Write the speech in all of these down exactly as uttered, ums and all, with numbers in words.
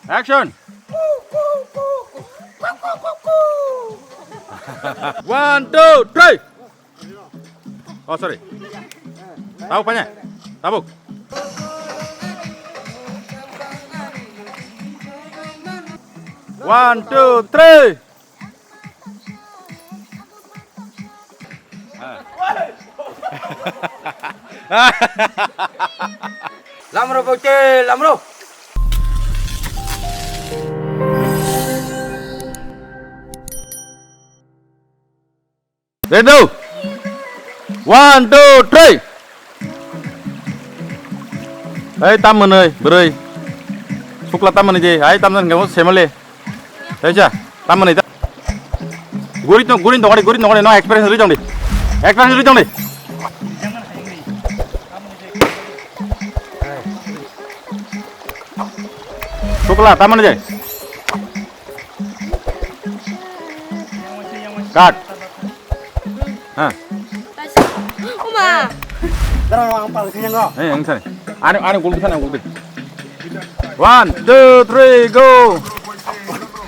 Action! One, two, three! Oh, sorry. Tabuk, panya. Tabuk. One, two, three. Lamro boite, lamro. Ready? One, two, three. Hei, tam manwi, bwrwi. Sukla tam manwi je, hai, tam jan gamo semale. Hei, ja, tam manwi ta. Guri tong, guri tong, guri tong, no experience ri tong di. Experience ri tong di. Sukla, tam manwi je. Cut. Ha. Uma. Darang ang pal sini ngo. Eh, yang sana. Ani, ani gol sana gol. One, two, three, go.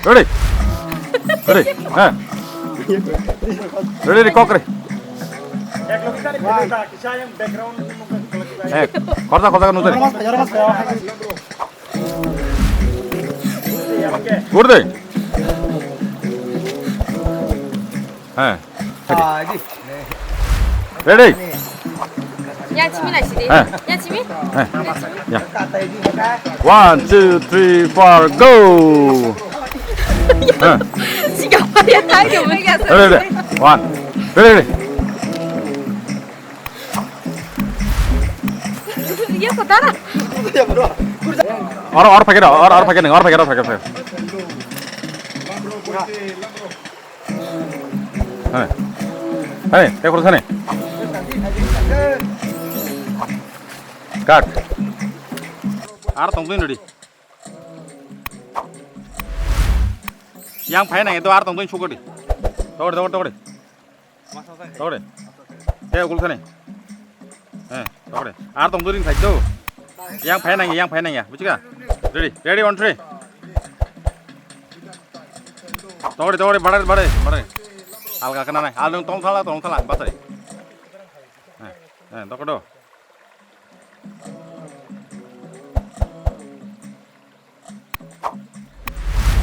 Ready? Ready? Ha. Ready, ready, kok re. Eh, korta, korta nutari. Gurde. Heh. Ready? Ya, chimi na sidi. Heh. Ya, chimi? Heh. Ya. One, two, three, four, go. Heh. Siga pariya thank you. Ready, ready. One. Ready, ready. Iya, kotara. Or, or pakai dah, or, or pakai nih, or pakai, or pakai, pakai. Hei, hei, teh kurus nih. Cut. Ar tong tuh ini. Yang paina itu ar tong tuh ini suka di. Togor, togor, togor. Tore. Te ukul khani. Eh, tore. Ar tong during thai to. Yang phai nang, yang phai nang ya. Buchika? Ready. Ready, one, three. Tore, tore, bare, bare, bare. Alga kana nai. Al nung tong thala, tong thala. Basai. Eh, eh, toko do.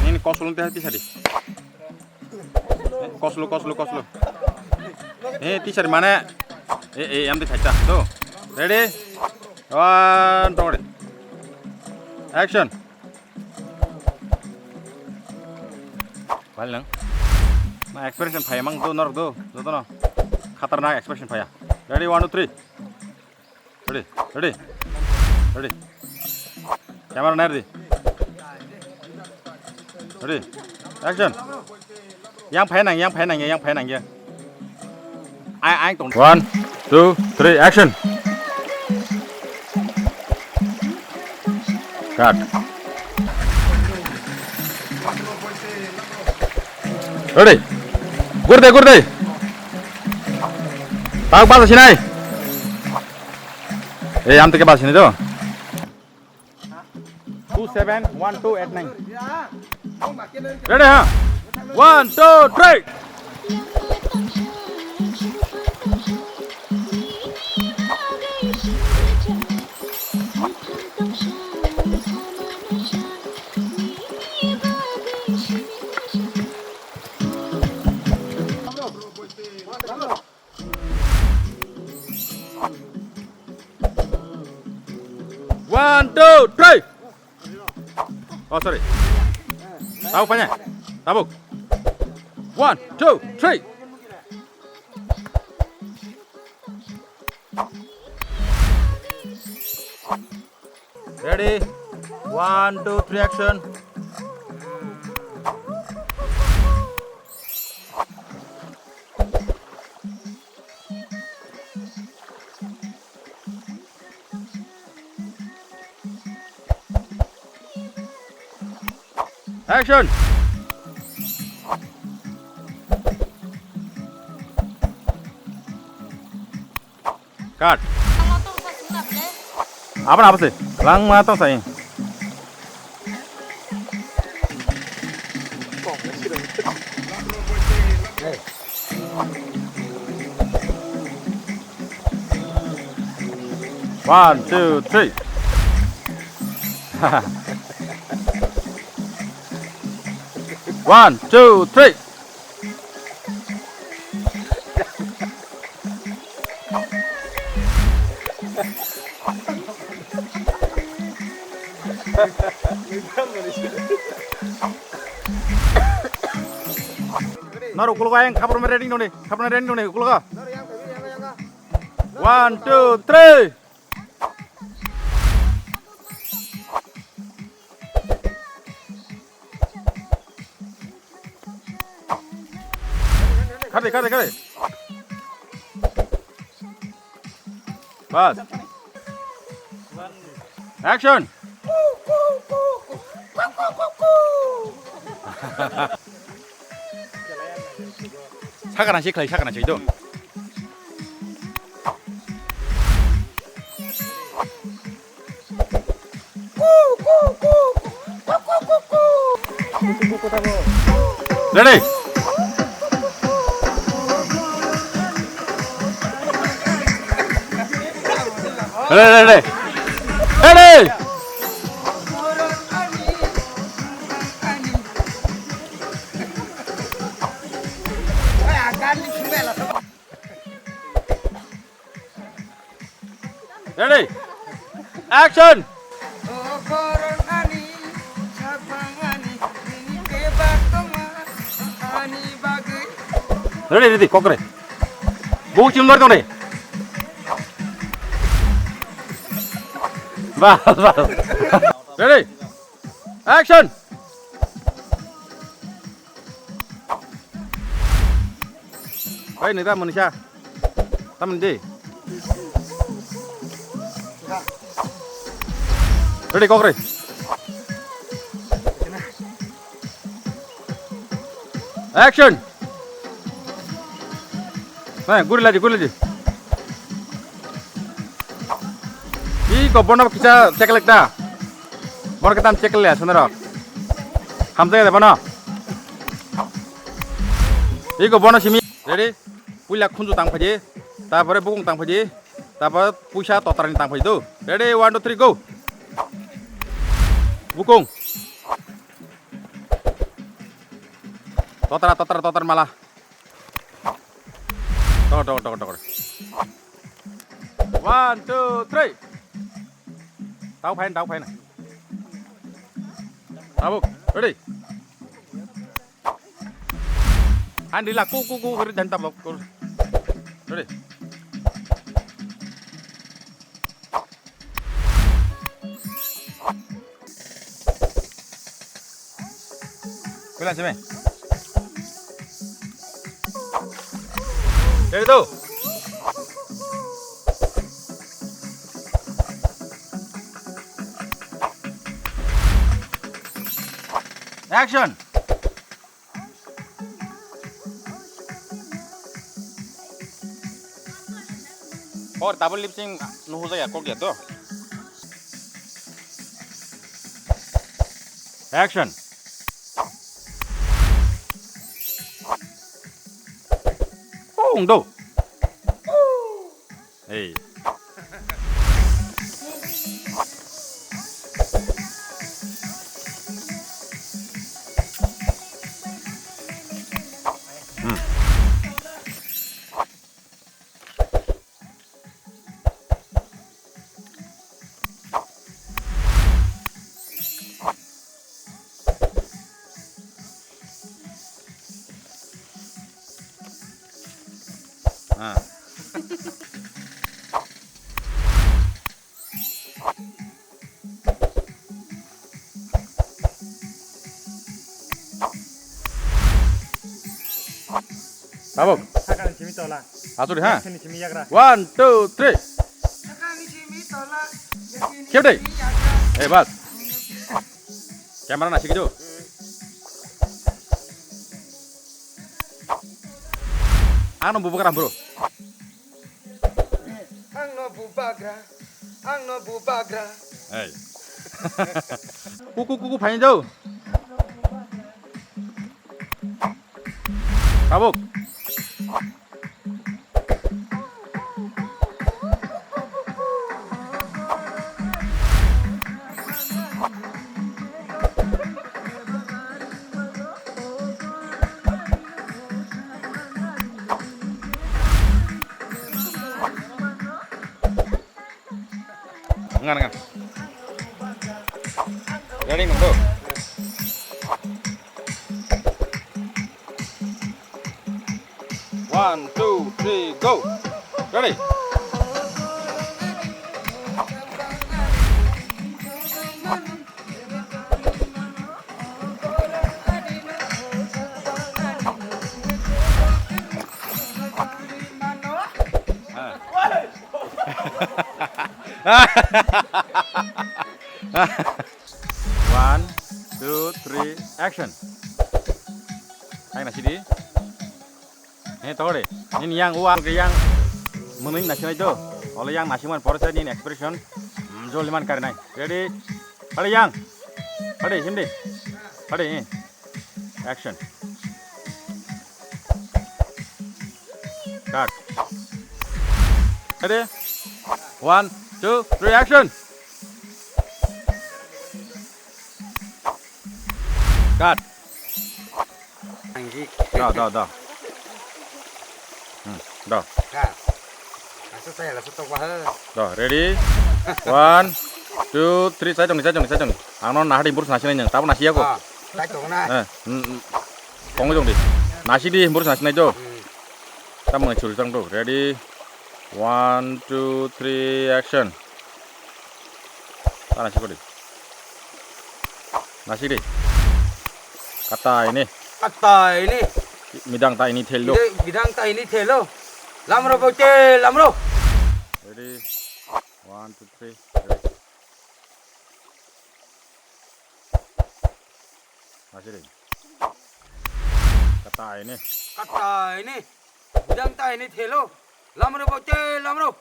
Nini kosolo teh tisari. Eh, kosolo, kosolo, kosolo. Eh, tisari mane. Eh, eh, yang teh saja. Tuh. Ready? One, two, ready. Action. Bal nang. Ma expression phai mang do nor do. Do do no. Khatarnak expression phai ya. Ready, one, two, three. Ready, ready, ready. Camera nair di. Ready, action. Yang phai nang, yang phai nang, yang phai nang ya. Ai, ai, tong. One, two, three, action. Cut. Ready. Gurde, gurde. Tag basa sinai. Eh, am teke bas ni to. Two seven one two eight nine. Ready, ha? One, two, three. One, two, three. Oh, sorry. Tabuk, panya. Tabuk. One, two, three. Ready? One, two, three, action. Action. Cut. Apa apa sih? Lang mana tong sai? One, two, three. One, two, three. Nor ukulogo ayang khaprokma ready noni, khaprokma ready noni ukulogo. One, two, three. Khade, khade, khade. Bas. Action. Sakana si khlai, sakana si do. Ready? Ready, ready. Ready? Ready? Action! Ready, ready, kokre. Buk chim lor tong re. Bas, bas. Ready? Action! Bai, nita munisa. Tamni di. Ready, kokre. Action. Hai, guri laji, guri laji. Iko bono kisa check lekta. Bono kitam check le, sunaro. Hamjai de bono. Iko bono simi. Ready? Puila khunju tang phaidi, tarpore bukung tang phaidi, tarpore puisa totrani tang phaidi do. Ready, one, two, three, go. Bukung. Totra, totra, totra mala. Tokor, tokor, tokor, tokor. One, two, three. Tau phaina, tau phaina. Tabuk, ready? Ani la ku ku ku kiri jan tabuk. Ready? Kulan sini. Ready tuh. Action. Or double lip sync nuhu jaya kok ya to. Action. Oh, do. Hey. Hmm. Ah. Tabuk. Sakani simi tola. Asuri ha. Sini simi yagra. One, two, three. Sakani simi tola. Khep dei. Eh, bas. Camera na sikhi do. Ang no bubagra bro. Ang no bubagra. Ang no bubagra. Hey. Kuku kuku phain jao. Tabuk. Ready, nunggu. One, two, three, go. Ready. One, two, three, action. Hai, nasi di. He, tore. Nini yang uang ke yang mwnwi nasinai do. Ole yang nasiman porsa nini expression. Hmm, joliman karinai. Ready? Pade yang. Pade, hindi. Pade, he. Action. Cut. Ready? One, two, three, action. Cut. Anjik. Da, da, da. Hmm, da. Ka. Asa saya rasa tok bahar. Da, ready? One, two, three, sai tong ni, sai tong ni, sai tong ni. Ang no nahari burus nasi nai nang, tabo nasi ya ko. Ah, sai tong na. Eh, mm, mm. Kong jong di. Nasi di burus nasi nai do. Hmm. Tamo ngai churi tang do. Ready? One, two, three, action. Tana sikori. Nasiri. Kata ini. Kata ini. Midang ta ini thelo. Ini midang ta ini thelo. Lamro bote, lamro. Ready. One, two, three. Ready. Nasiri. Kata ini. Kata ini. Midang ta ini thelo. Lamro bote, lamro.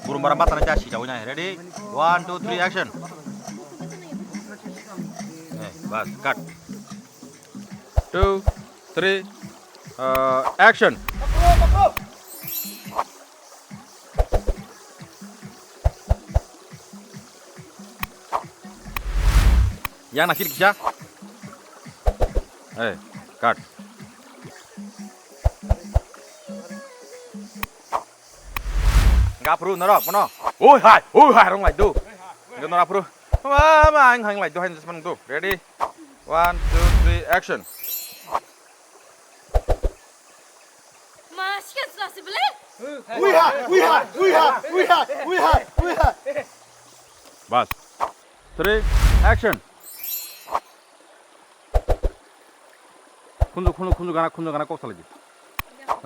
Burung barang batana cha sida wina. Ready? One, two, three, action. Eh, bas, cut. Two, three, uh, action. Yang nasir kisa. Eh, cut. Gapru norok, bono. Oi hai, oi hai, rong lai do. Norok apru. Ma, ma, ang hang lai do, hai, just manung do. Ready? One, two, three, action. Ma, siya sila si beli? Ui ha, ui ha, ui ha, ui ha, ui ha, ui ha. Bas. Three, action. Khunju, khunju, khunju gana, khunju gana kok salai di.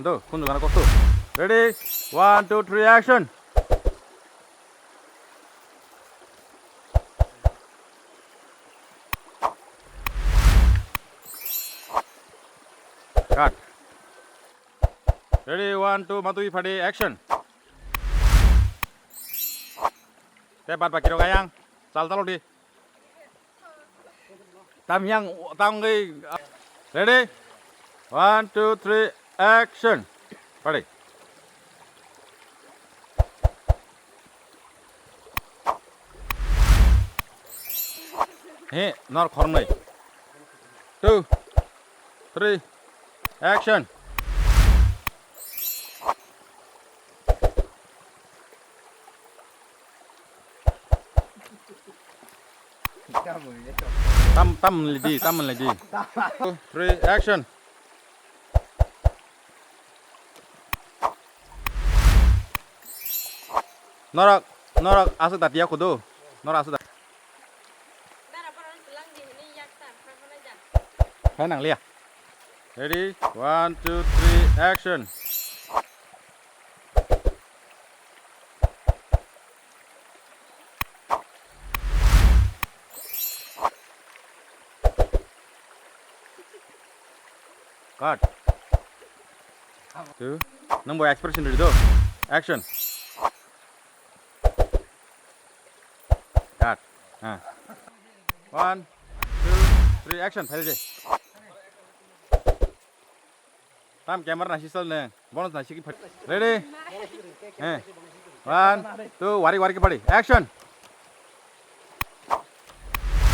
Ando, khunju gana kok tu. Ready? One, two, three, action. Cut. Ready, one, two, matui phadi, action. Te bad baki rok ayang. Chal chalo di. Tam yang, tam gay. Ready? One, two, three, action. Padi. He, nor khornoi. Two, three, action. Tam, tam lidi, tam lidi. Two, three, action. Norok, norok aswk datiya kudu. Norok aswk dat-, Hai nang liya. Ready? One, two, three, action. Cut. Two. Nang bo expression ready do? Action. Cut. Ha. One, two, three, action. Phaidi. Tam camera nasi sal ne. Bonus nasi ki phaidi. Ready? Eh. One, two, wari wari ki phaidi. Action.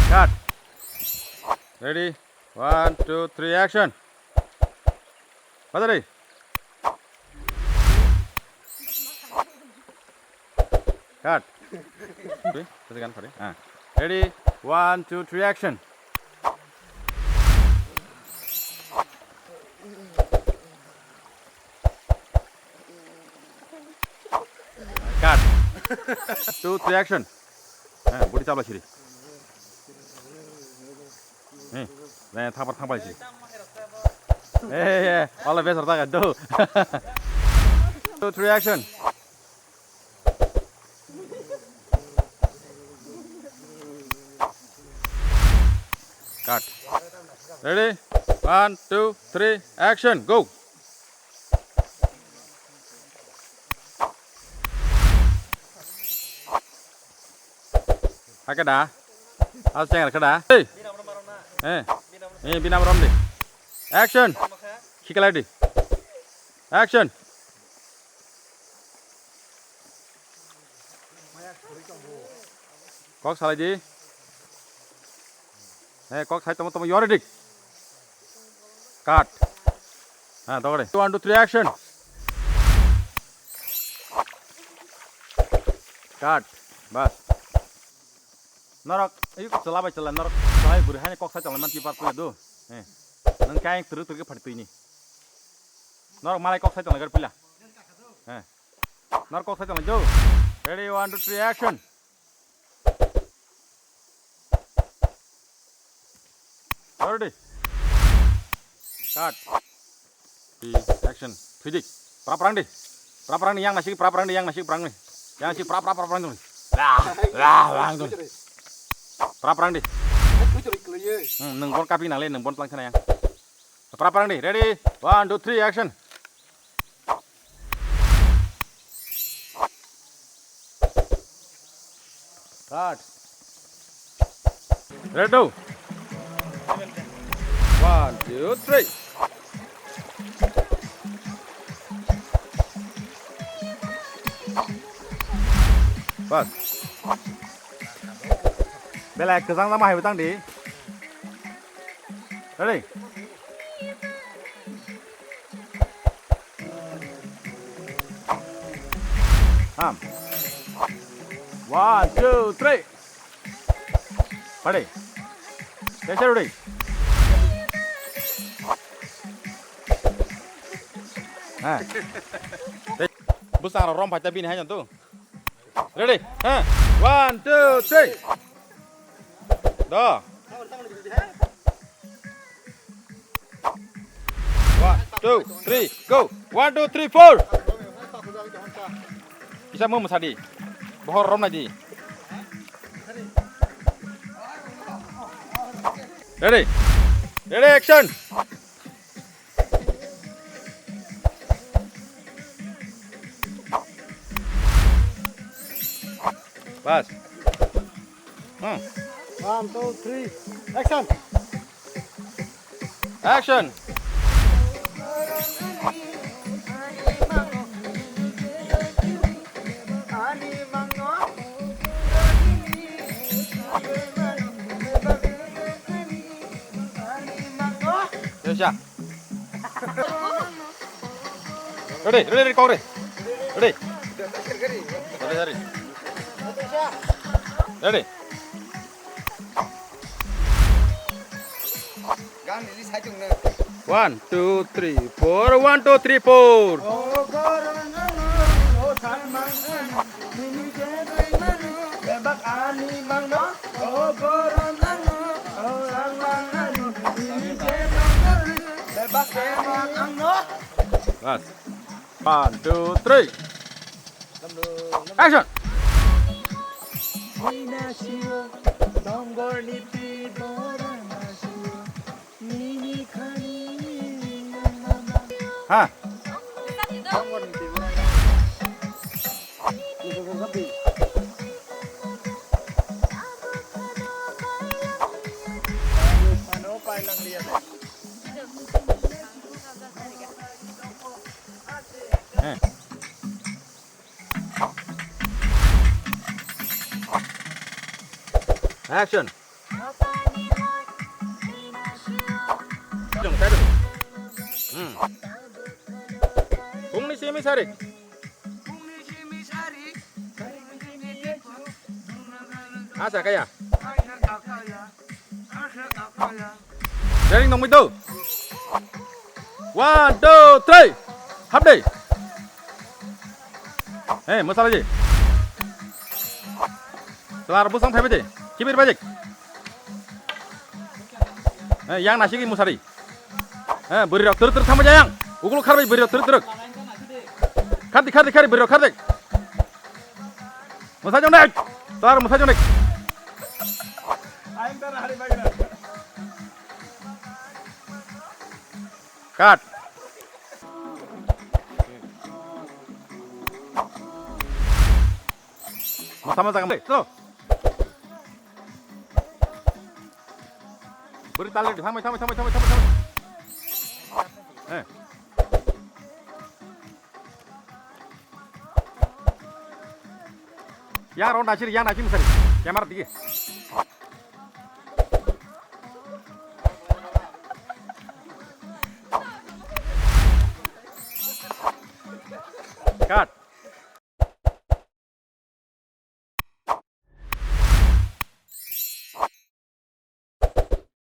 Cut. Ready? One, two, three, action. Phaidi. Cut. Three, three, gun, sorry. Ah. Ready? One, two, three, action. Cut. Two, three, action. Eh, body chabla siri. Eh, eh, thapar thapar siri. Eh, eh, eh, all the best, Rata, do. Two, three, action. Cut. Ready? One, two, three, action, go. Hakada. As chengar kada. Hey. Eh. Eh, binam rom de. Action. Khikalai de. Action. Kok salai di. Eh, kok sai tomo tomo, you are ready. Cut. Ha, dogre. One, two, three, action. Cut. Bas. Norok, ayo, chwla bai chwla, norok chwla bwrwi haino kok sai chwla man tipar pila do. Eh. Nang kai twrwk twrwk phari twini. Norok malai kok sai chwla gar pila. Eh. Norok kok sai chwla do. Ready, one, two, three, action. Ready. Cut. Di action. Fidik. Pra prang di. Pra prang di yang nasik, pra prang di yang nasik, prang di. Yang nasik pra pra pra prang di. Lah, lah, lah, itu. Pra prang di. Hmm, nang bon kapi nang le, nang bon tlang sana yang. Pra prang di. Ready? One, two, three, action. Cut. Ready, do. One, two, three. Bas. Belai kwchang jama hai bwtang di. Ready? Ham. One, two, three. Pade. Pressure ude. Ha. Bwsarok rom phaita bini hai tu. Ready? Ha. One, two, three. Do. One, two, three, go. One, two, three, four. Kisa mo mwsadi. Bohor romnai di. Ready? Ready, action. Bas. Hmm. One, two, three, action. Action. Yes, sir. Ready, ready, ready, kok ready. Ready. Ready, ready. Ready. One, two, three, four. One, two, three, four. Bas. One, two, three. Action. Ha. Eh. Action. Hmm. Phungni simi sari. Phungni simi sari. Asa kaya. Training nongmui do. One, two, three. Hap de. Hey, musala ji. Selar busang phaibai de. Kibir bajik. Hey, yang nasi ki musari. Hey, beri rok teruk teruk sama jayang. Ukul kharbai beri rok teruk teruk. Khardi, khardi, khardi, beri rok khardi. Musa jongnek. Tar musa jongnek. Cut. Musa musa kamle. Beri talir di. Thamai, thamai, thamai, thamai, thamai. Eh. Yang ron dacir, yang dacir musari. Camera dige. Cut.